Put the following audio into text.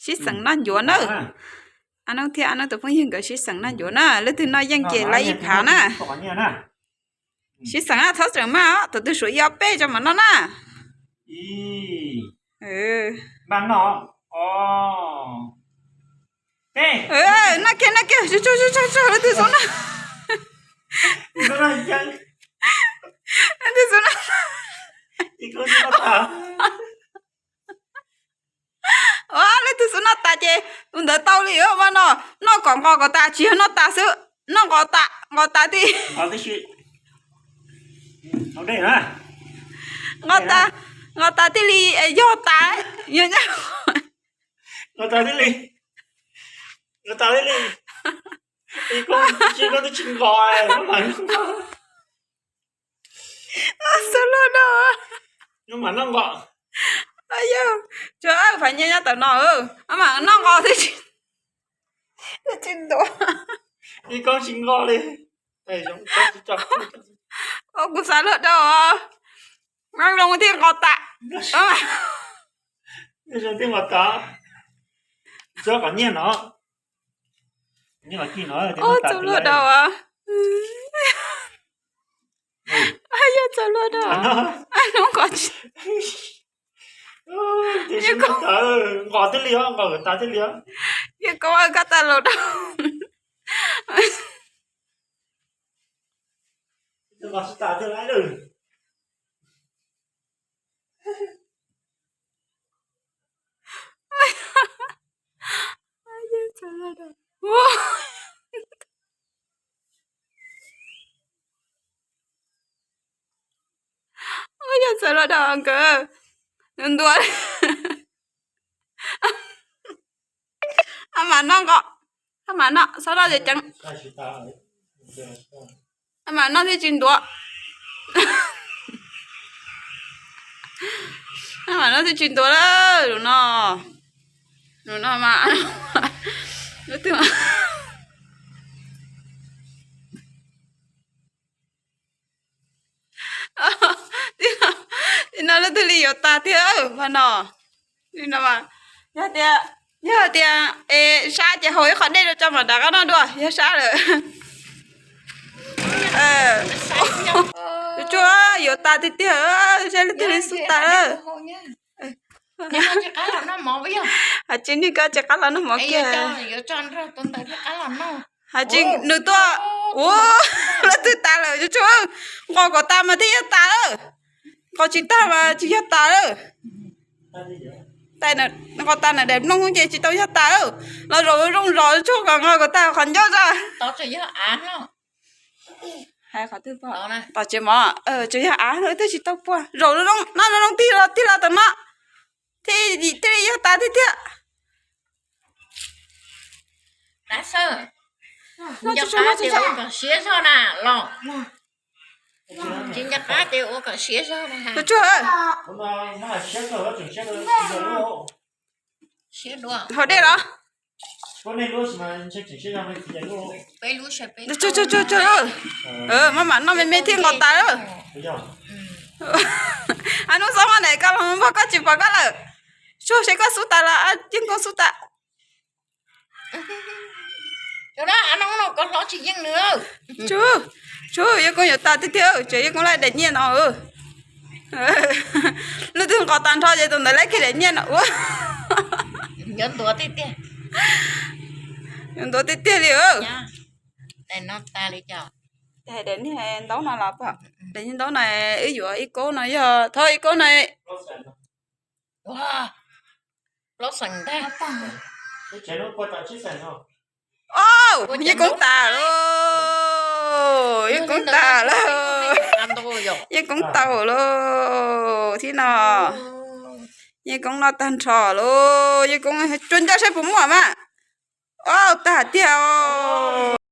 Sib xeem noj ncuav na. Ab Noob thiab Ab Noob tus phooj ywg nkawd sib xeem noj ncuav na, leej twg noj yeej ces laib ib phav na. Sib xeem na, txhob tseem maj os, thaum twg suav ib ob peb tso mam noj na. Noj kiag noj kiag, leej twg xub noj. Leej twg xub noj. Leej twg xub noj tas ces tus ntawd tau li os mas no. Noj kom nqos kom tas, tsis yog noj tas xwb, noj nqos tas, nqos tas tib, nqos tas, nqos tas tib li, yog tas, yog nqos tas tib li, nqos tas tib li. Twb tsis nqos, xav luag no. Yog, tsuas phav nyiaj nyob tawm no, mas noj nqos twb tsis ntuav. Ib koob tsis nqos li. Kuv xav luag rau, zoo thiaj nqos tas. Zoo thiaj nqos tas. Tsuas kom nyiaj no. Txaus luag rau. Yog txaus luag rau. Hnub nqos, nqos tib li os, nqos tas tib li os. Yog koj koj tas los rau. Yog txawm los dog nkawd ntuav. Mas noj nqos, mas noj, txhob noj ceev ceev. Mas noj thiaj tsis ntuav. Mas noj thiaj tsis ntuav lawm. Lus no, lus no mas, lub twg mas, tim no leej twg li yuav tas tiag mas no. Li no mas, yog tias, yog tias es sab ces haus ib qho dej rau tso mam rov qab noj dua yog sab lawm. Tsuag, yuav tas tiag tiag, seb leej twg li xub tas lawm. Hais tsis, nej koj tsis qab los noj mov kiag. Hais tsis nws tuaj, ua, leej twg tas lawm, tsuag, nqos kom tas mas thiaj yog tas lawm. Nqos tsis tag mas tsis yog tas lawm. Nqos tas na, daim nplooj ces tsis tau yog tas lawm. Los zaum zoo zos tsuag kom nqos kom tag qhov ncauj tso. Tom tsev mov, tsuas yog av no twb tsis tau puag. Zaum zoo, noj zoo tig los tig los tom no. Thiaj li yog tas tiag tiag. Siab zog na los. Tsis nco qab tias ua kom siab zog na. Tsuag, haus dej los? Maj mam noj me me thiaj nqos tas lawm. Ab, hnub xob maj daim koj los npog koj tsis pom koj lawm. Tsuag, seb koj xub tas los yeej koob xub tas. Tsuag, tsuag, yeej koob yuav tas tiag tiag, tseem yeej koob laij daim nyiaj no. Leej twg nqos tag nrho ces tus ntawd laij kiag daim nyiaj no ua. Yuav ntuav tiag tiag li. Daim ntaub no los, daim ntaub no wb yuav ib koob no yog, thov ib koob no. Yeej koob tas lauj, yeej koob tas lauj, yeej koob tau lauj thiab no. Yeej koob noj tag nrho lauj, yeej koob tsuas nco saib puas muaj mas. Au, tag tiag os.